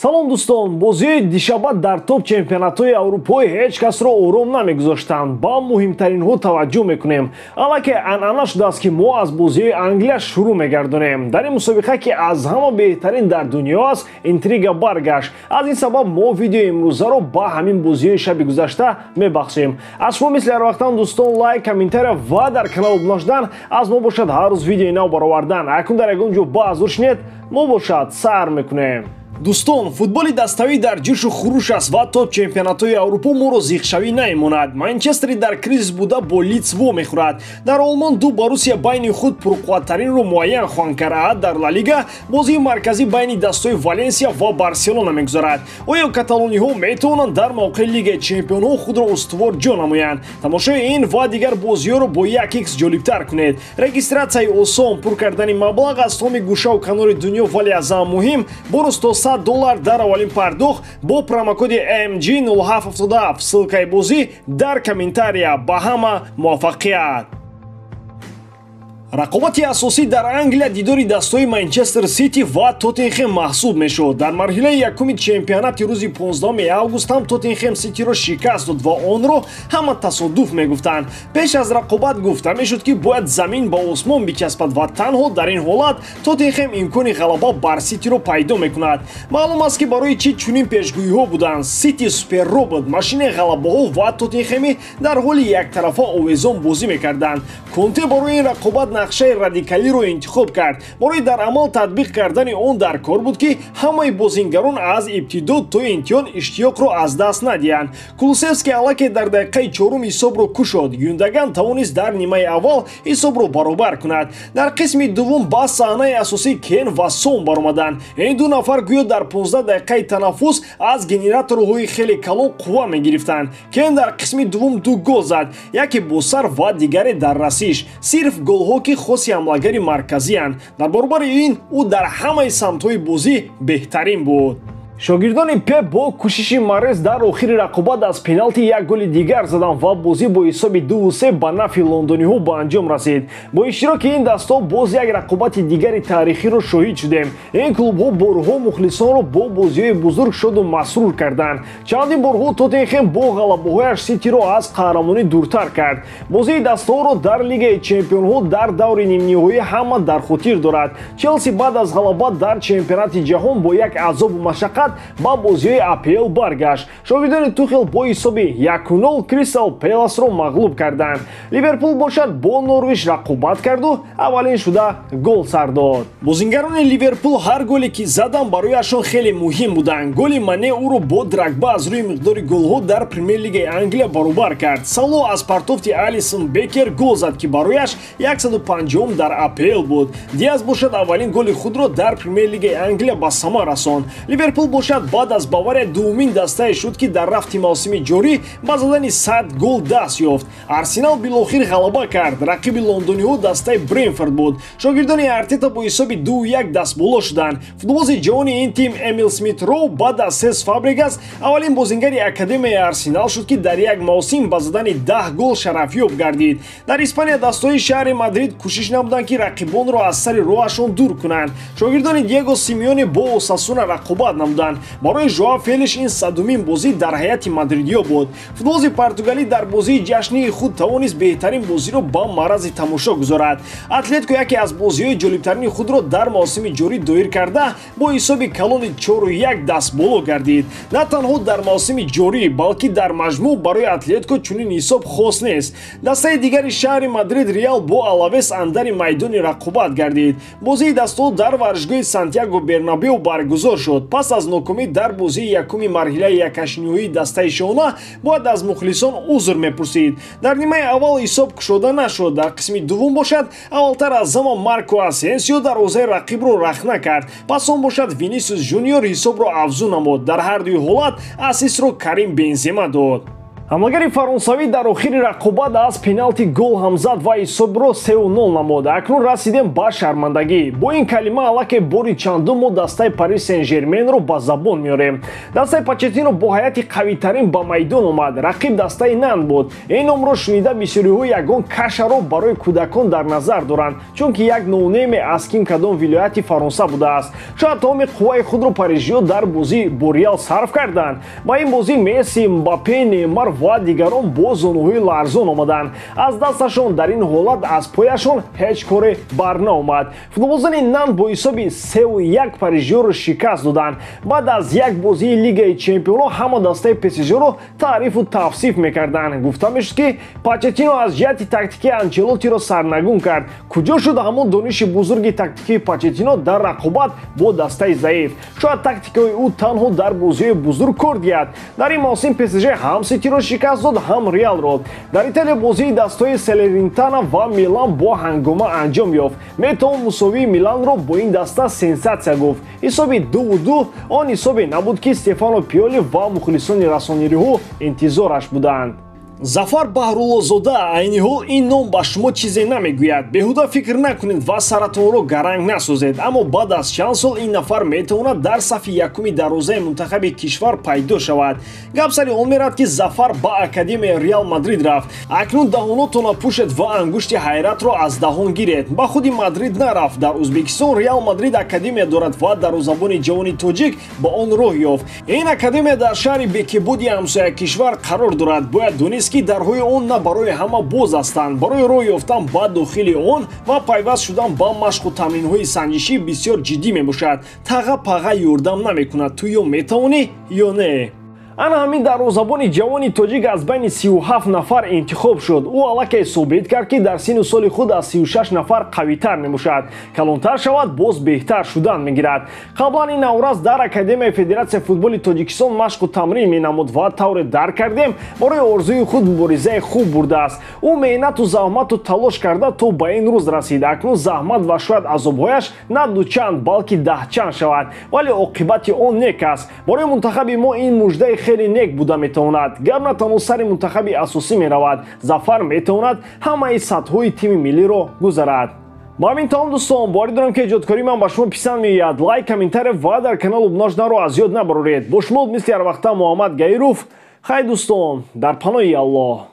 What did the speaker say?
Салом дӯстон, бозиҳои дишаба дар топ чемпионатҳои Аврупоӣ ҳеҷ касро ором намегузоштанд. Ба муҳимтаринҳо таваҷҷӯҳ мекунем. Аллакай анъана шудааст, ки мо аз бозиҳои Англия шурӯъ мегардонем. Дар ин мусобиқа, ки аз ҳама беҳтарин дар дунё аст, интрига баргашт. Аз ин сабаб мо видеои имрӯзаро ба ҳамин бозиҳои шаби гузашта мебахшем. Аз шумо мисли ҳарвақтан, дӯстон, лайк, комментария ва дар канал обуна шудан. Аз мо бошад ҳар рӯз видеои нав баровардан. Акнун дар ягон ҷо ба ҳузур шинед, мо бошад сар мекунем. Дӯстон, футболи даставӣ дар ҷӯшу хуруш аст ва топ чемпионатҳои Аврупо моро зиқшавӣ намемонад. Манчестери дар кризис буда бо Лидс вомехӯрад. Дар Олмон ду Боруссия байни худ пурқувваттаринро муайян хоҳанд кард. Дар Ла Лига бозии марказӣ байни дастҳои Валенсия ва Барселона мегузарад. Оё каталониҳо метавонанд дар мавқеи Лигаи чемпионҳо худро устувор ҷо намоянд? Тамошои ин ва дигар бозиҳоро бо 1x ҷолибтар кунед. Регистратсияи осон, пур кардани маблағ аз томи гӯшаву канори дунё, вале аз ҳама муҳим бонус то $100 дар аввалин пардохт бо промокоди MG0777. Ссылкаи бозӣ дар комментария. Ба ҳама муваффақият! Рақобати асосӣ дар Англия дидори дастҳои Манчестер Сити ва Тоттенхем маҳсуб мешуд. Дар марҳилаи якуми чемпионати рӯзи 15 август ҳам Тоттенхем Ситиро шикаст дод ва онро ҳама тасодуф мегуфтанд. Пеш аз рақобат гуфта мешуд, ки бояд замин ба осмон бичаспад ва танҳо дар ин ҳолат Тоттенхем имкони ғалаба бар Ситиро пайдо мекунад. Маълум аст, ки барои чӣ чунин пешгӯиҳо буданд. Сити суперробот, машинаи ғалабаҳо ва Тоттенхеми дар ҳоли яктарафа овезон бозӣ мекарданд. Конте барои ин рақобат нақшаи радикалиро интихоб кард. Барои дар амал татбиқ кардани он дар кор буд, ки ҳамаи бозингарон аз ибтидо то интиҳон иштиёқро аз даст надиҳанд. Кулусевский аллакай дар дақиқаи чорум ҳисобро кушод. Юндаган тавонист дар нимаи аввал ҳисобро баробар кунад. Дар қисми дуввум ба саҳнаи асосӣ Кен ва Сон баромаданд. Ин ду нафар гӯё дар 15 дақиқаи танаффус аз генераторҳои хеле калон қувва мегирифтанд. Кен дар қисми дуввум ду гол зад, яке бо сар ва дигаре дар расиш. Сирф голҳо, ки хоси ҳамлагари марказиянд. Дар баробари ин ӯ дар ҳамаи самтҳои бозӣ беҳтарин буд. Шогирдони Пеп бо кӯшиши Марез дар охири рақобат аз пеналти як голи дигар заданд ва бозӣ бо ҳисоби 2-3 ба нафъи лондониҳо ба анҷом расид. Бо иштироки ин дастҳо боз як рақобати дигари таърихиро шоҳид шудем. Ин клубҳо борҳо мухлисонро бо бозиҳои бузург шоду масрур карданд. Чандин борҳо Тоттенхем бо ғалабаҳояш Ситиро аз қаҳрамонӣ дуртар кард. Бозии дастҳоро дар Лигаи чемпионҳо дар даври нимниҳоӣ ҳама дар хотир дорад. Челси баъд аз ғалаба дар чемпионати ҷаҳон бо як азобу машаққат ба бозиҳои АПЛ баргашт. Шогирдони Тухел бо ҳисоби 1-0 Кристал Пеласро мағлуб карданд. Ливерпул бошад бо Норвич рақобат карду аввалин шуда гол сар дод. Бозингарони Ливерпул ҳар голе ки заданд, барояшон хеле муҳим буданд. Голи Мане ӯро бо Драгба аз рӯи миқдори голҳо дар Премер-лигаи Англия баробар кард. Сало аз партофти Алисон Бекер гол зад, ки барояш 150 дар АПЛ буд. Диаз бошад аввалин голи худро дар Премер-лигаи Англия ба самар расонд. Ливерпул бошад баъд аз Бавария дуввумин дастае шуд, ки дар рафти мавсими ҷорӣ ба задани 100 гол даст ёфт. Арсенал билохир ғалаба кард. Рақиби лондониҳо дастаи Бренфорд буд. Шогирдони Артета бо ҳисоби 2-1 дастболо шуданд. Футболбози ҷавони ин тим Эмил Смит Роу баъд аз Сес Фабрегас аввалин бозингари академияи Арсенал шуд, ки дар як мавсим ба задани 10 гол шарафёб гардид. Дар Испания дастҳои шаҳри Мадрид кӯшиш намуданд, ки рақибонро аз сари роҳашон дур кунанд. Шогирдони Диего Симеоне бо Осасуна рақобат намуданд. Барои Жоао Фелиш ин садумин бозӣ дар ҳайати мадридиё буд. Футболбози португалӣ дар бозии ҷашнии худ тавонист беҳтарин бозиро ба маърази тамошо гузорад. Атлетико яке аз бозиҳои ҷолибтарини худро дар мавсими ҷорӣ доир карда, бо ҳисоби калони 4-1 дастболо гардид. На танҳо дар мавсими ҷорӣ, балки дар маҷмӯъ барои Атлетико чунин ҳисоб хос нест. Дастаи дигари шаҳри Мадрид Реал бо Алавес андари майдони рақобат гардид. Бозии дастҳо дар варзишгоҳи Сантьяго Бернабео баргузор шуд. Пас аз нокомӣ дар бозии якуми марҳилаи якашниҳоии дастаи шоҳона бояд аз мухлисон узр мепурсид. Дар нимаи аввал ҳисоб кушода нашуд. Дар қисми дуввум бошад аввалтар аз зама Марко Асенсио дарвозаи рақибро рахна кард. Пас он бошад Винисиус Жуниор ҳисобро афзун намуд. Дар ҳар дуи ҳолат ассистро Карим Бензема дод. Ҳамлагари фаронсавӣ дар охири рақобат аз пеналти гол ҳам зад ва ҳисобро 3-0 намуд. Акнун расидем ба шармандагӣ. Бо ин калима аллакай бори чандум мо дастаи Парис Сен-Жерменро ба забон меорем. Дастаи Почеттино бо ҳайати қавитарин ба майдон омад. Рақиб дастаи Нант буд. Ин номро шунида бисёриҳо ягон кашаро барои кӯдакон дар назар доранд, чунки як ноунеме аз ким кадом вилояти Фаронса будааст. Шояд тамоми қувваи худро парижиҳо дар бозӣ бо Реал сарф карданд. Ба ин бозӣ Месси, Мбаппе, Неймар ва дигарон бо зонуҳои ларзон омаданд. Аз дасташон дар ин ҳолат аз пояшон ҳеҷ коре бар наомад. Футболбозони Нант бо ҳисоби 3-1 парижиёро шикаст доданд. Баъд аз як бозии Лигаи Чемпионҳо ҳама дастаи ПСЖ-ро таърифу тавсиф мекарданд. Гуфта мешуд, ки Почеттино аз ҷиҳати тактикии Анчелоттиро сарнагун кард. Куҷо шуд ҳамон дониши бузурги тактикии Почеттино дар рақобат бо дастаи заиф? Шояд тактикаи ӯ танҳо дар бозиҳои бузург кор диҳад. Дар ин мавсим ПСЖ ҳам Ситиро шикаст дод, ҳам Реалро. Дар Италия бозии дастҳои Салернитана ва Милан бо ҳангома анҷом ёфт. Метавон мусовии Миланро бо ин даста сенсатсия гуфт. Ҳисоби 2-2 он ҳисобе набуд, ки Стефано Пиоли ва мухлисони расонириҳо интизораш буданд. Зафар Баҳруллозода айни ҳол ин ном ба шумо чизе намегӯяд. Беҳуда фикр накунед ва саратонро гаранг насозед, аммо баъд аз чанд сол ин нафар метавонад дар сафи якуми дарвозаи мунтахаби кишвар пайдо шавад. Гап сари он меравад, ки Зафар ба академияи Реал Мадрид рафт. Акнун даҳонотонро пӯшед ва ангушти ҳайратро аз даҳон гиред. Ба худи Мадрид нарафт. Дар Ӯзбекистон Реал Мадрид академия дорад ва дарвозабони ҷавони тоҷик ба он роҳ ёфт. Ин академия дар шаҳри Бекибуди ҳамсоя кишвар қарор дорад. Бояд донист, ки дарҳои он на барои ҳама боз ҳастанд. Барои роҳ ёфтан ба дохили он ва пайваст шудан ба машқу тамринҳои санҷишӣ бисёр ҷиддӣ мебошад. Таға паға ёрдам намекунад. Ту ё метавонӣ, ё не. Ана ҳамин дарвозабони ҷавони тоҷик аз байни 37 нафар интихоб шуд. Ӯ аллакай собит кард, ки дар синну соли худ аз 36 нафар қавитар мебошад. Калонтар шавад, боз беҳтар шудан мегирад. Қаблан ин наврас дар Академияи Федератсияи футболи Тоҷикистон машқу тамрин менамуд ва тавре дарк кардем, барои орзуи худ муборизаи хуб бурдааст. Ӯ меҳнату заҳмату талош карда то ба ин рӯз расид. Акнун заҳмат ва шояд азобҳояш на дучанд, балки даҳчанд шавад, вале оқибати он нек аст. Барои мунтахаби мо ин муждаи хеле нек буда метавонад. Гап на танҳо сари мунтахаби асосӣ меравад, Зафар метавонад ҳамаи сатҳҳои тими миллиро гузарад. Ба ҳамин тамом, дӯстон, боварӣ дорам, ки эҷодкории ман ба шумо писанд меояд. Лайк, комментария ва дар канал обуна шуданро аз ёд набароред. Бо шумо мисли ҳар вақта Муҳаммад Гаиров. Хай, дӯстон, дар паноҳи Аллоҳ.